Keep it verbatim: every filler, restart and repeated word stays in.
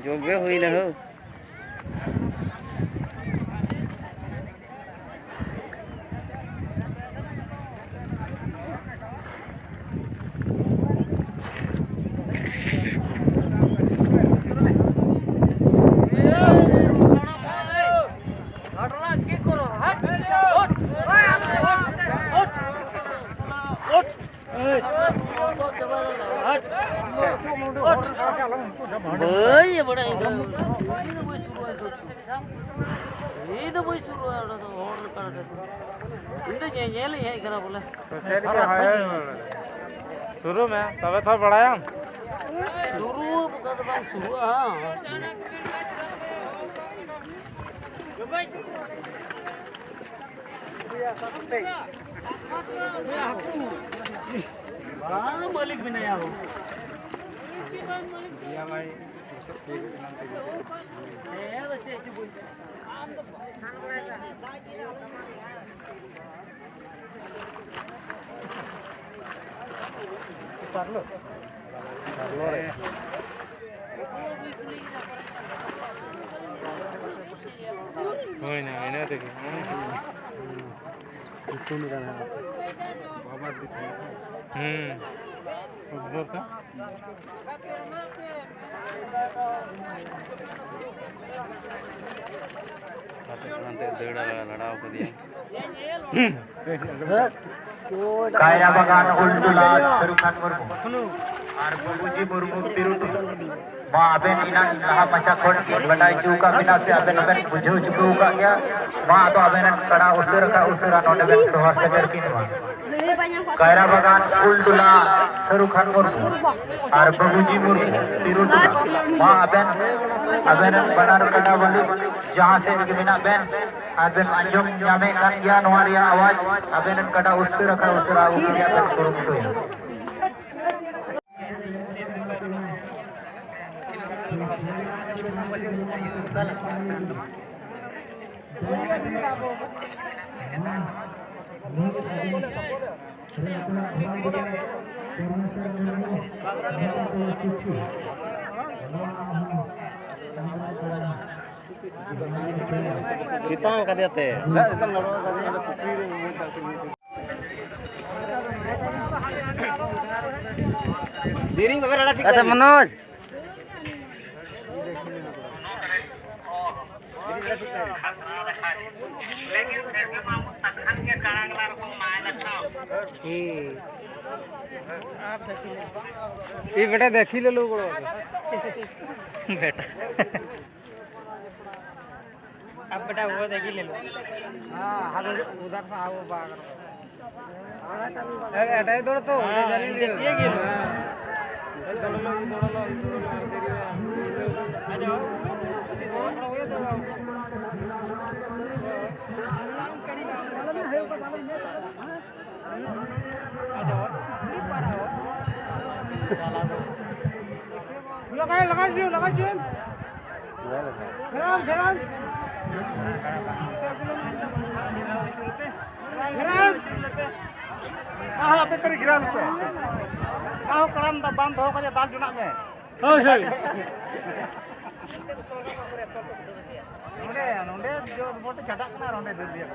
ᱡᱚᱢ ᱜᱮ ᱦᱩᱭᱱᱟ ᱦᱳ᱾ ᱵᱟᱹᱧ ᱵᱟᱲᱟᱭ ᱫᱚ᱾ ᱤᱧ ᱫᱚ ᱵᱟᱹᱧ ᱥᱩᱨᱩᱜᱼᱟ, ᱚᱸᱰᱮ ᱫᱚ ᱦᱚᱲ ᱞᱮᱠᱟ ᱱᱚᱰᱮ ᱫᱚ᱾ ᱤᱧ ᱫᱚ ᱧᱮᱧᱮᱞ ᱤᱧ ᱦᱮᱡ ᱠᱟᱱᱟ ᱵᱚᱞᱮ᱾ ᱥᱩᱨᱩᱜ ᱢᱮ, ᱛᱚᱵᱮ ᱛᱚ ᱵᱟᱲᱟᱭᱟᱢ᱾ ᱥᱩᱨᱩᱜ ᱵᱚᱠᱟ ᱫᱚ ᱵᱟᱝ ᱥᱩᱨᱩᱜᱼᱟ᱾ ᱢᱟᱹᱞᱤᱠ ᱢᱮᱱᱟᱭᱟ ᱦᱳ᱾ ᱦᱩᱭᱱᱟ, ᱤᱱᱟᱹ ᱛᱮᱜᱮ᱾ ᱦᱩᱸ᱾ ᱩᱫᱽᱜᱟᱹᱨ ᱛᱮ? ᱯᱟᱥᱮᱡ ᱚᱱᱟᱛᱮ ᱫᱟᱹᱲ ᱞᱟᱲᱟᱣ ᱠᱟᱫᱮᱭᱟ᱾ ᱠᱟᱭᱨᱟ ᱵᱟᱜᱟᱱ ᱩᱞᱴᱩᱞᱟ ᱥᱟᱹᱨᱩ ᱠᱷᱟᱱ ᱢᱩᱨᱢᱩ ᱟᱨ ᱵᱟᱹᱵᱩᱡᱤ ᱢᱩᱨᱢᱩ ᱯᱤᱨᱩᱴᱩᱞᱟ᱾ ᱢᱟ ᱟᱵᱮᱱ ᱮᱱᱟᱝ ᱞᱟᱦᱟ ᱢᱟᱪᱷᱟ ᱠᱷᱚᱱ ᱜᱮ ᱵᱟᱰᱟᱭ ᱦᱚᱪᱚ ᱟᱠᱟᱫ ᱵᱮᱱᱟ ᱥᱮ ᱟᱵᱮᱱ ᱦᱚᱸᱵᱮᱱ ᱵᱩᱡᱷᱟᱹᱣ ᱪᱩᱠᱟᱹᱣ ᱟᱠᱟᱫ ᱜᱮᱭᱟ᱾ ᱢᱟ ᱟᱫᱚ ᱟᱵᱮᱱ ᱨᱮᱱ ᱠᱟᱲᱟ ᱩᱥᱟᱹᱨᱟ ᱠᱷᱟ ᱩᱥᱟᱹᱨᱟ ᱱᱚᱰᱮ ᱵᱮᱱ ᱥᱚᱦᱚᱨ ᱥᱮᱴᱮᱨ ᱠᱤᱱ ᱢᱟ᱾ ᱠᱟᱭᱨᱟ ᱵᱟᱜᱟᱱ ᱩᱞᱴᱩᱞᱟ ᱥᱟᱹᱨᱩ ᱠᱷᱟᱱ ᱢᱩᱨᱢᱩ ᱟᱨ ᱵᱟᱹᱵᱩᱡᱤ ᱢᱩᱨᱢᱩ ᱯᱤᱨᱩᱴᱩᱞᱟ᱾ ᱢᱟ ᱟᱵᱮᱱ, ᱟᱵᱮᱱ ᱨᱮᱱ ᱵᱟᱱᱟᱨ ᱠᱟᱰᱟ ᱢᱟᱹᱞᱤᱠ ᱡᱟᱦᱟᱸ ᱥᱮᱫ ᱨᱮᱜᱮ ᱢᱮᱱᱟᱜ ᱵᱮᱱ, ᱟᱨ ᱵᱮᱱ ᱟᱸᱡᱚᱢ ᱧᱟᱢᱮᱫ ᱠᱟᱱ ᱜᱮᱭᱟ ᱱᱚᱣᱟ ᱨᱮᱭᱟᱜ ᱟᱣᱟᱡᱽ᱾ ᱟᱵᱮᱱ ᱨᱮᱱ ᱠᱟᱰᱟ ᱩᱥᱟᱹᱨᱟ ᱠᱷᱟ ᱩᱥᱟᱹᱨᱟ ᱟᱹᱜᱩ ᱨᱮᱭᱟᱜ ᱵᱮᱱ ᱠᱩᱨᱩᱢᱩᱴᱩᱭᱟ᱾ ᱛᱮᱛᱟᱝ ᱠᱟᱫᱮᱭᱟ ᱛᱮ᱾ ᱫᱟᱜ ᱛᱮᱛᱟᱝ ᱞᱚᱞᱚ ᱠᱟᱫᱮᱭᱟ, ᱚᱸᱰᱮ ᱯᱩᱠᱷᱨᱤ ᱨᱮ ᱩᱢᱩᱞ ᱠᱟᱜ ᱠᱚ᱾ ᱫᱮᱨᱤᱧ ᱵᱟᱵᱮᱱ ᱟᱲᱟᱜ ᱴᱷᱤᱠ ᱟᱪᱪᱷᱟ, ᱠᱟᱜ ᱢᱚᱱᱳᱡᱽ᱾ ये बेटा देखी ले लो। बेटा। अब बेटा वो देखी ले लो। हाँ, हाँ, उधर से आओ बाहर। अरे, अटैक दौड़ तो, उधर हाँ, जाने दे। देखिए कि आ जाओ। लगाओ, लगाओ, लगाओ, लगाओ। घेराव, घेराव। घेराव। ᱟᱦᱟ, ᱟᱯᱮ ᱛᱟᱹᱨᱤ ᱜᱷᱮᱨᱟᱣ ᱱᱩᱠᱩ᱾ ᱟᱦᱚ, ᱠᱟᱲᱟᱢ ᱫᱟ ᱵᱟᱢ ᱫᱚᱦᱚ ᱠᱟᱫᱮᱭᱟ, ᱫᱟᱞ ᱡᱚᱱᱟᱜ ᱢᱮ᱾ ᱦᱳᱭ, ᱦᱳᱭ᱾ ᱱᱚᱰᱮ, ᱱᱚᱰᱮ ᱡᱳᱨ ᱵᱚᱞᱛᱮ ᱪᱷᱟᱰᱟᱜ ᱠᱟᱱᱟ ᱟᱨ ᱚᱸᱰᱮ ᱫᱟᱹᱲ ᱤᱫᱤᱭᱟ᱾